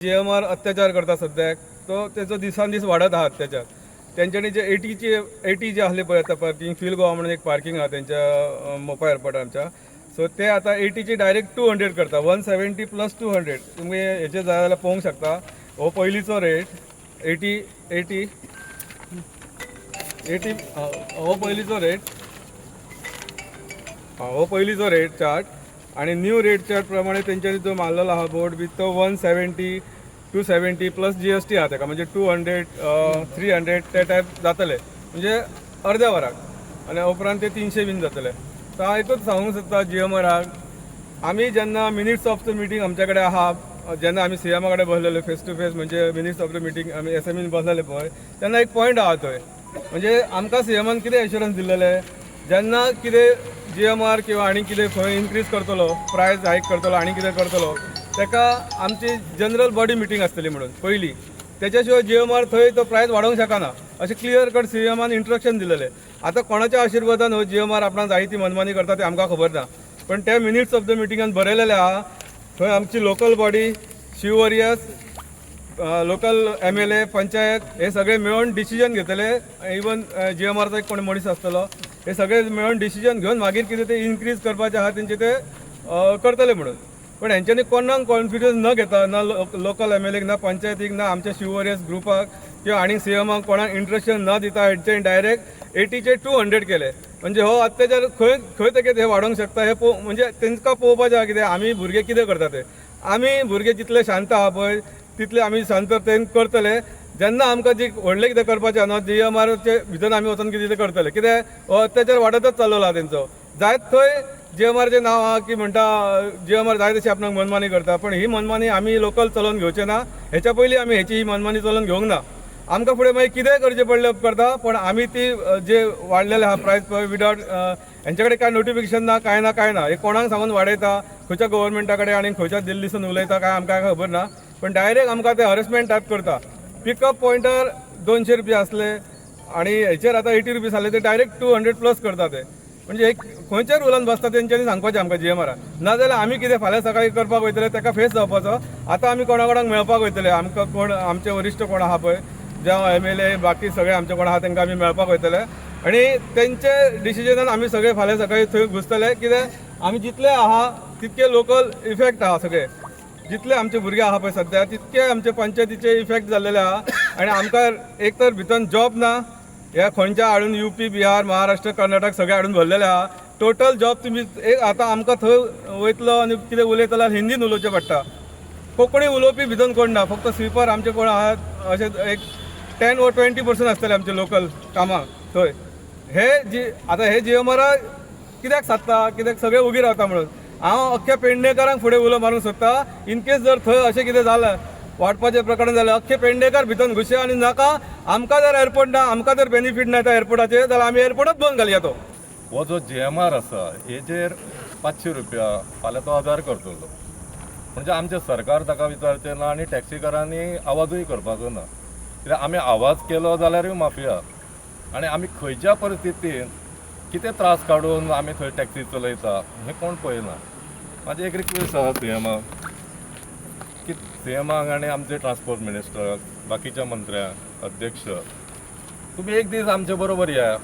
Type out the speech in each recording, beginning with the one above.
GMR अत्याचार करता सद्याक तो तेजो दिसान दीस वाडत आहा अत्याचार. तेंच्यांनी जे एटीचे एटी जे आसले पळय, आतां पार्कींग फील गोवा म्हणून एक पार्कींग आहा तेंच्या मोपा एअरपोर्टार आमच्या, सो ते आतां एटीची डायरेक्ट 200 करता, 170 प्लस 200. तुमी हेचे जाय जाल्यार पळोवंक शकता. हो पयलींचो रेट एटी एटी एटी हो पयलींचो रेट, हो पयलींचो रेट चार्ट आणि न्यू रेट चार्ट प्रमाणे तेंच्यांनी जो मारलेलो आहा बोर्ड बी तो 170, 270 प्लस जीएसटी आहा तेका, म्हणजे 200, 300 ते टायप जातले, म्हणजे अर्द्या वराक आनी उपरांत ते 300 बीन जातले. सो हांव एकूच सांगूंक सोदता जीएमआराक, आमी जेन्ना मिनिट्स ऑफ the meeting आमच्या कडेन आहा, जेन्ना आमी सीएमा कडेन बसलेले फेस टू फेस, म्हणजे मिनिट्स ऑफ the meeting आमी एसएमईन बसलेले पळय, तेन्ना एक पॉयंट आहा थंय, म्हणजे आमकां सीएमान कितें एश्युरन्स दिल्लेले, जेन्ना कितें जीएमआर किंवा आनी कितें खंय इन्क्रीज करतलो, प्रायस हायक करतलो आनी कितें करतलो, ताका आमची जनरल बॉडी मिटींग आसतली म्हणून पयली. तेच्या शिवाय जीएमआर थंय तो प्रायस वाडोवंक शकना अशें क्लियर कट सीएमान इंस्ट्रक्शन दिलेलें. आतां कोणाच्या आशिर्वादान हो जीएमआर आपणाक जाय ती मनमानी करता तें आमकां खबर ना, पण ते मिनिट्स ऑफ the मिटिंगान बरयलेलें आहा, थंय आमची local body, Shiv warriors, local MLA, panchayat हे सगळे मेळून डिसिजन घेतले. इवन जीएमआरचो एक कोण मनीस आसतलो, हे सगळे मेळून डिसिजन घेवन मागीर कितें ते इन्क्रीज करपाचें आहा तेंचे ते करतले म्हणून. पण हेंच्यांनी कोणाक कॉन्फिडन्स न घेता, ना लोकल एमएलएक, ना पंचायतीक, ना आमच्या शिव वॉरियर्स ग्रुपाक किंवा आनी सीएमाक कोणाक इंस्ट्रक्शन न दिता हेंच्यांनी डायरेक्ट एटीचे 200 केले. म्हणजे हो अत्याचार खंय खंय तेके हे वाडोवंक शकता हे पळोव, म्हणजे तेंकां पळोवपाचें आहा कितें आमी भुरगे कितें करता ते. आमी भुरगे जितले शांत आहा पळय तितले आमी शांत ते करतले. जेन्ना आमकां जी व्हडलें कितें करपाचें आहा न्हू, जीएमआरचे भितर आमी वचोन कितें करतले. कितें हो अत्याचार वाडतच चल्लेलो आहा तेंचो. जायत थंय जीएमआरचें नांव आहा की म्हणटा जीएमआर जाय तशी आपणाक मनमानी करता, पण ही मनमानी आमी लोकल चलोवन घेवचे ना. हेच्या पयलीं आमी हेची ही मनमानी चलोवन घेवंक ना. आमकां फुडें मागीर कितेंय करचें पडलें करता, पण आमी ती जे वाडलेले आहा प्रायस पळय, विदाउट हेंचे कडेन कांय नोटिफिकेशन ना, कांय ना, कांय ना. हे कोणाक सांगून वाडयता, खंयच्या गव्हर्मेंटा कडेन आनी खंयच्या दिल्लीसून उलयता काय आमकां खबर ना, पण डायरेक्ट आमकां ते हरेसमेंट टायप करता. पिकअप पॉयंटार 200 रुपया आसले आणि हेचेर आतां 80 रुपीज आसले, ते डायरेक्ट 200 प्लस करता ते. म्हणजे एक खंयच्या रुलान बसता तेंच्यांनी सांगपाचें आमकां जीएमआराक. नाजाल्यार आमी कितें फाल्यां सकाळीं करपाक वयतले ताका फेस जावपाचो. आतां आमी कोणा कोणाक मेळपाक वयतले, आमकां कोण आमचे वरिश्ठ कोण आहा पळय, जावं एमएलए, बाकी सगळे आमचे कोण आहा, तांकां आमी मेळपाक वयतले आनी तेंचे डिसिजनान आमी सगळे फाल्यां सकाळीं थंय घुसतले. कित्याक आमी जितले आहा तितके लोकल इफेक्ट आहा सगळे. जितले आमचे भुरगे आहा पळय सद्या, तितके आमचे पंचायतीचे इफेक्ट जाल्लेले आहा. आनी आमकां एक तर भितर जॉब ना. ह्या खंयच्या हाडून यूपी, बिहार, महाराष्ट्र, कर्नाटक सगळे हाडून भरलेले आहा. टोटल जॉब तुमी एक आतां आमकां थंय वयतलो आनी कितें उलयतलो जाल्यार हिंदीन उलोवचें पडटा. कोंकणी उलोवपी भितर कोण ना. फक्त स्विपर आमचे कोण आहात अशें एक 10 व 20% आसतले आमचे लोकल कामाक थंय. हे जी आतां हे जीएमआर कित्याक सादता, कित्याक सगळे उगी रावता म्हणून हांव अख्ख्या पेडणेकारांक फुडें उलो मारूंक सोदता. इन केस जर थंय अशें कितें जालें, वाडपाचें प्रकरण जालें, अख्खे पेडणेकार भितर घुसया आनी नाका आमकां जर एअरपोर्ट ना, आमकां जर बेनिफीट ना त्या एअरपोर्टाचेर जाल्यार आमी एअरपोर्टच बंद घालया तो. हो जो जीएमआर आसा हेजेर 500 रुपया, फाल्यां तो 1000 करतलो. म्हणजे आमचें सरकार ताका विचारचें ना आनी टॅक्सीकारांनी आवाजूय करपाचो ना, कित्याक आमी आवाज केलो जाल्यारूय माफिया. आनी आमी खंयच्या परिस्थितीन कितें त्रास काडून आमी थंय टॅक्सी चलयता हें कोण पळयना. म्हाजी एक रिक्वेस्ट आसा सीएमाक की सीएमाक आनी आमचे ट्रान्सपोर्ट मिनिस्टराक, बाकीच्या मंत्र्यांक, अध्यक्ष, तुमी एक दीस आमचे बरोबर या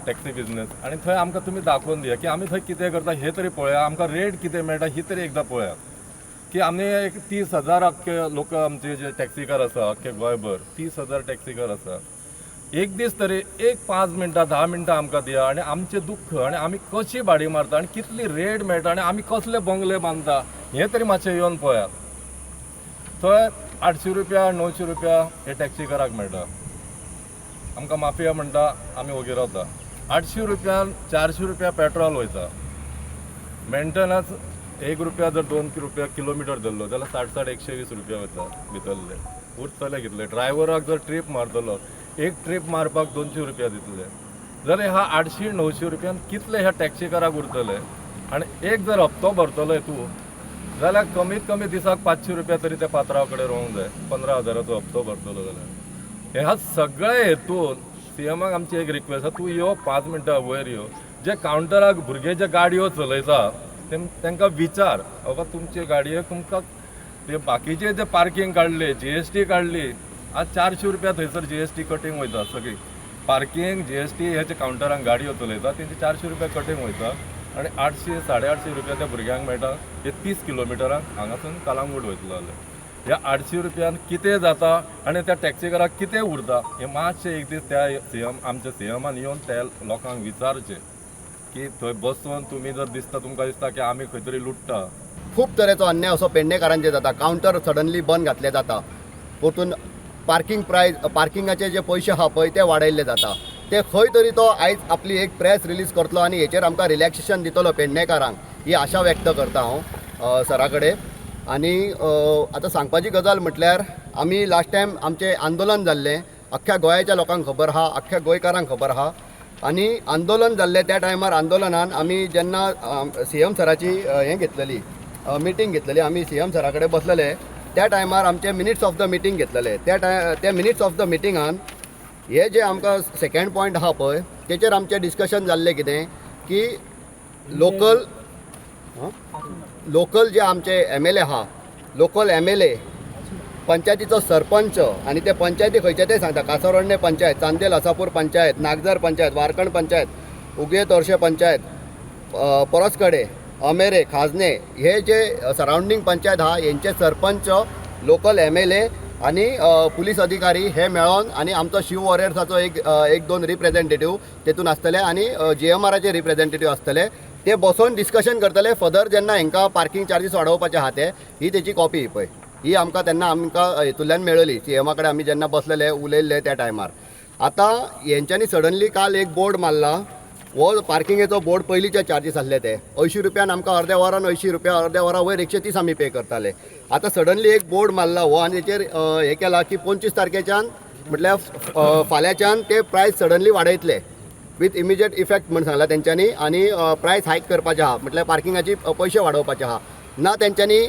टॅक्सी बिझनेस आनी थंय आमकां तुमी दाखोवन दिया की आमी थंय कितें करता हें तरी पळया, आमकां रेट कितें मेळटा ही तरी एकदां पळया. की आमी एक 30,000 अख्खे लोक आमचे जे टॅक्सीकार आसा, अख्खे गोंयभर 30,000 टॅक्सीकार आसा. एक दीस तरी एक 5 मिनटां, 10 मिनटां आमकां दिया आनी आमचें दुख्ख आनी आमी कशी भाडी मारता आनी कितली रेट मेळटा आनी आमी कसले बंगले बांदता हें तरी मातशें येवन पळयात. थंय 800 रुपया, 900 रुपया हे टॅक्सीकाराक मेळटा. आमकां माफिया म्हणटा, आमी ओगी रावता. 800 रुपयान 400 रुपया पेट्रोल वयता. मेंटेनन्स 1 रुपया जर 2 रुपया किलोमिटर धरलो जाल्यार 60 60 120 रुपया वयता भितरले. उरतले कितले? ड्रायव्हराक जर ट्रीप मारतलो, एक ट्रीप मारपाक 200 रुपया दितले जाल्यार ह्या 800 900 रुपयान कितले ह्या टॅक्सीकाराक उरतले? आनी एक जर हप्तो भरतलो तूं जाल्यार कमीत कमी दिसाक 500 रुपया तरी त्या पात्रांव कडेन रोवंक जाय, 15,000चो हप्तो भरतलो जाल्यार. ह्या सगळ्या हेतून सीएमाक आमची एक रिक्वेस्ट आसा, तूं यो, 5 मिनटां वयर यो. जे कावंटराक भुरगे जे गाडयो चलयता तांकां विचार, बाबा तुमचे गाडयेक तुमकां ते बाकीचे जे पार्किंग काडले, जीएसटी काडली, आज 400 रुपया थंयसर जीएसटी कटींग वयता. सगळी पार्किंग जीएसटी हेच्या कावंटरांक गाडयो चलयता तेंचे 400 रुपया कटींग वयता आनी 800 850 रुपया त्या भुरग्यांक मेळटा. हे 30 किलोमिटरांक हांगासून कलांगूट वयतलो जाल्यार ह्या 800 रुपयान कितें जाता आनी त्या टॅक्सीकाराक कितें उरता हें मातशें एक दीस त्या सीएम, आमच्या सीएमान येवन त्या लोकांक विचारचें की थंय बसून तुमी जर दिसता, तुमकां दिसता की आमी खंय तरी लुट्टा. खूब तरेचो अन्याय असो पेडणेकारांचेर जाता. कावंटर सडनली बंद घातले जाता, परतून पार्किंग प्रायज, पार्किंगाचे जे पयशे आहा पळय ते वाडयल्ले जाता. ते खंय तरी तो आयज आपली एक प्रेस रिलीज करतलो आनी हेचेर आमकां रिलॅक्सेशन दितलो पेडणेकारांक, ही आशा व्यक्त करता हांव सरा कडेन. आनी आतां सांगपाची गजाल म्हटल्यार आमी लास्ट टायम आमचें आंदोलन जाल्लें, अख्ख्या गोंयाच्या लोकांक खबर आहा, अख्ख्या गोंयकारांक खबर आहा. आनी आंदोलन जाल्लें त्या टायमार आंदोलनान आमी जेन्ना सीएम सराची हें घेतलेली, मिटींग घेतलेली, आमी सीएम सरा कडेन बसलेले त्या टायमार आमचे मिनिट्स ऑफ the meeting घेतलेले. त्या मिनिट्स ऑफ the मिटिंगान हे जे आमकां सेकेंड पॉयंट आहा पळय तेचेर आमचें डिस्कशन जाल्लें कितें की लोकल लोकल जे आमचे एमएलए आहा, लोकल एमएलए, पंचायतीचो सरपंच आनी ते पंचायती खंयचे ते सांगता, कासारोडणे पंचायत, चांदेल हसापूर पंचायत, नागझर पंचायत, वारकण पंचायत, उगये तोरशे पंचायत, परसकडे, अमेरे, खाजने, हे जे सरावंडींग पंचायत आहा हेंचे सरपंच, लोकल एमएलए आनी पुलीस अधिकारी हे मेळोन आनी आमचो शिव वॉरियर्साचो एक एक दोन रिप्रेझेंटेटीव तेतून आसतले आनी जीएमआराचे रिप्रेझेंटेटीव आसतले, ते बसोन डिस्कशन करतले फर्दर जेन्ना हेंकां पार्किंग चार्जीस वाडोवपाचे आहा ते. ही तेची कॉपी पळय, ही आमकां तेन्ना आमकां हेतूंतल्यान मेळ्ळी, सीएमा कडेन आमी जेन्ना बसलेले उलयल्ले त्या टायमार. आतां हेंच्यांनी सडनली काल एक बोर्ड मारला, हो पार्किंगेचो बोर्ड. पयलींचे चार्जीस आसले ते 80 रुपयान आमकां अर्द्या वरान 80 रुपया, अर्द्या वरा वयर 130 आमी पे करताले. आतां सडनली एक बोर्ड मारला हो आनी तेचेर हें केलां की 25 तारखेच्यान, म्हटल्यार फाल्यांच्यान ते प्रायस सडनली वाडयतले विथ इमिजिएट इफेक्ट म्हण सांगला तेंच्यांनी. आनी प्रायस हायक करपाचें आहा, म्हटल्यार पार्किंगाची पयशे वाडोवपाचे आहा. ना तेंच्यांनी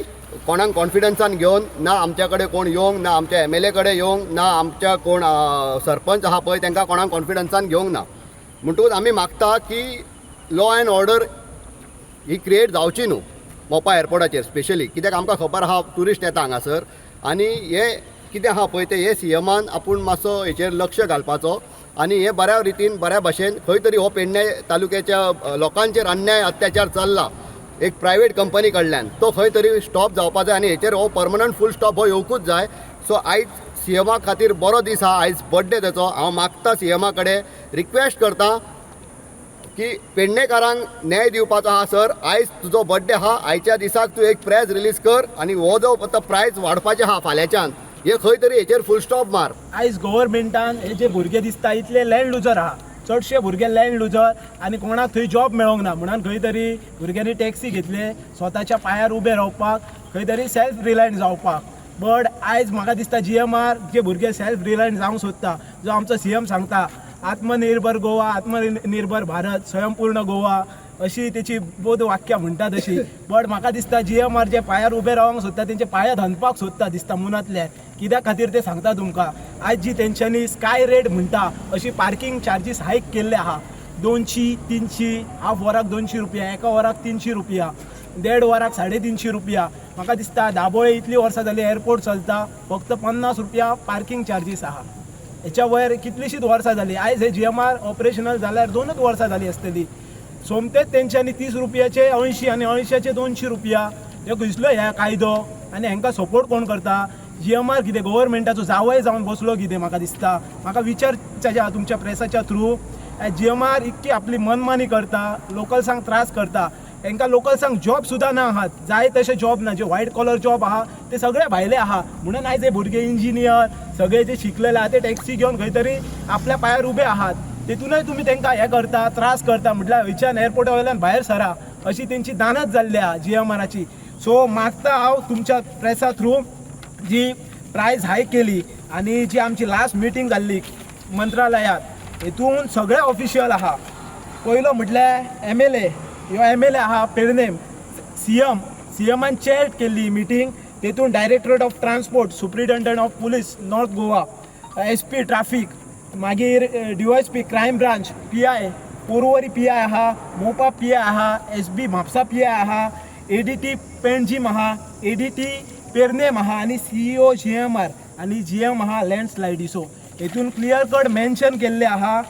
कोणाक कॉन्फिडन्सान घेवन, ना आमच्या कडेन कोण येवंक ना, आमच्या एमएलए कडेन येवंक ना, आमच्या कोण सरपंच आहा पळय तांकां कोणाक कॉन्फिडन्सान घेवंक ना. म्हणटकूच आमी मागता की law and order he create जावची न्हू मोपा एअरपोर्टाचेर स्पेशली, कित्याक आमकां खबर आहा ट्युरिस्ट येता हांगासर. आनी हे कितें आहा पळय तें हे सीएमान आपूण मातसो हेचेर लक्ष घालपाचो आनी हे बऱ्या रितीन बऱ्या भाशेन खंय तरी हो पेडणे तालुक्याच्या लोकांचेर अन्याय अत्याचार चल्ला एक प्रायवेट कंपनी कडल्यान, तो खंय तरी स्टॉप जावपा जाय आनी हेचेर हो परमनंट फूल स्टॉप हो येवकूच जाय. सो आयज सीएमा खातीर बरो दीस आहा, आयज बड्डे तेचो. हांव मागता सीएमा कडेन, रिक्वेस्ट करता की पेडणेकारांक न्याय दिवपाचो आहा सर, आयज तुजो बड्डे आहा, आयच्या दिसाक तूं एक प्रेस रिलीज कर आनी हो जो आतां प्रायस वाडपाचें आहा फाल्यांच्यान हे खंय तरी हेचेर फूल स्टॉप मार. आयज गव्हर्मेंटान हे जे भुरगे दिसता इतले लँड लुजर आहा, चडशे भुरगे लँड लुजर आनी कोणाक थंय जॉब मेळोंक ना म्हणून खंय तरी भुरग्यांनी टॅक्सी घेतले स्वताच्या पांयार उबे रावपाक, खंय तरी सेल्फ रिलायंट जावपाक. बट आयज म्हाका दिसता जीएमआर जे भुरगे सेल्फ रिलायंट जावंक सोदता, जो आमचो सीएम सांगता आत्मनिर्भर गोवा, आत्मनिर्भर भारत, स्वयंपूर्ण गोवा अशी तेची बोध वाक्यां म्हणटा तशी. बट म्हाका दिसता जीएमआर जे पांयार उबे रावंक सोदता तेंचे पांय धनपाक सोदता दिसता मुनांतल्यान. कित्या खातीर ते सांगता तुमकां, आयज जी तेंच्यांनी स्काय रेट म्हणटा अशी पार्किंग चार्जीस हायक केल्ले आहा, 200 300, हाफ वराक 200 रुपया, एका वराक 300 रुपया, देड वराक 350 रुपया. म्हाका दिसता दाबोळे इतली वर्सां जाली एअरपोर्ट चलता, फक्त 50 रुपया पार्किंग चार्जीस आहा. हेच्या वयर कितलीशींच वर्सां जाली, आयज हे जीएमआर ऑपरेशनल जाल्यार 2च वर्सां जाली आसतली. सोमतेच तेंच्यांनी 30 रुपयाचे 80 आनी 80चे 200 रुपया, हे खंयसलो ह्या कायदो आनी हांकां सपोर्ट कोण करता? जीएमआर कितें गव्हर्मेंटाचो जावय जावन बसलो कितें? म्हाका दिसता, म्हाका विचार तुमच्या प्रेसाच्या थ्रू, जीएमआर इतकी आपली मनमानी करता, लोकल्सांक त्रास करता, हांकां लोकल्सांक जॉब सुद्दां ना आहात, जाय तशे जॉब ना, जे व्हायट कॉलर जॉब आहा ते सगळे भायले आहा. म्हणून आयज हे भुरगे इंजिनियर सगळे जे शिकलेले आहा ते टॅक्सी घेवन खंय तरी आपल्या पांयार उबे आहात, तेतूनय तुमी तांकां हें करता, त्रास करता. म्हटल्यार हयच्यान एअरपोर्टा वयल्यान भायर सरा अशी तेंची दानत जाल्ली आहा जीएमआराची. सो मागता हांव तुमच्या प्रेसा थ्रू, जी प्रायस हायक केली आनी जी आमची लास्ट मिटींग जाल्ली मंत्रालयात, हेतून सगळे ऑफिशियल आहा. पयलो म्हटल्यार एमएलए, ह्यो एमएलए आहा पेडणेम, सीएम, सीएमान चेअर केल्ली मिटींग, तेतून directorate of transport, superintendent of police north Goa, SP traffic, मागीर DySP crime branch, PI Porvorim PI आहा, मोपा पीआय आहा, SB Mapusa PI आहा, एडीटी पेणजीम आहा, एडीटी पेरनेम आहा आनी सीईओ जीएमआर आनी जीएम आहा लँडस्लायडीचो. हेतून क्लियर कट मेन्शन केल्लें आहा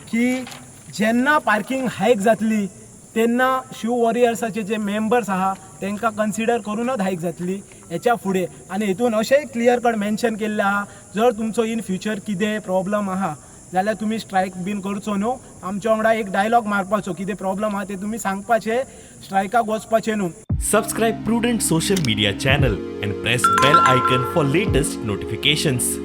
की जेन्ना पार्कींग हायक जातली तेन्ना शिव वॉरियर्साचे जे मेंबर्स आहा तांकां कन्सिडर करूनच हायक जातली हेच्या फुडें. आनी हेतून अशेंय क्लियर कट मेन्शन केल्लें आहा, जर तुमचो इन फ्युचर कितें प्रॉब्लम आहा जाल्यार तुमी स्ट्रायक बीन करचो न्हू, आमच्या वांगडा एक डायलॉग मारपाचो, कितें प्रॉब्लम आहा ते तुमी सांगपाचे, स्ट्रायकाक वचपाचें न्हू. Subscribe Prudent Social Media channel and press bell icon for latest notifications.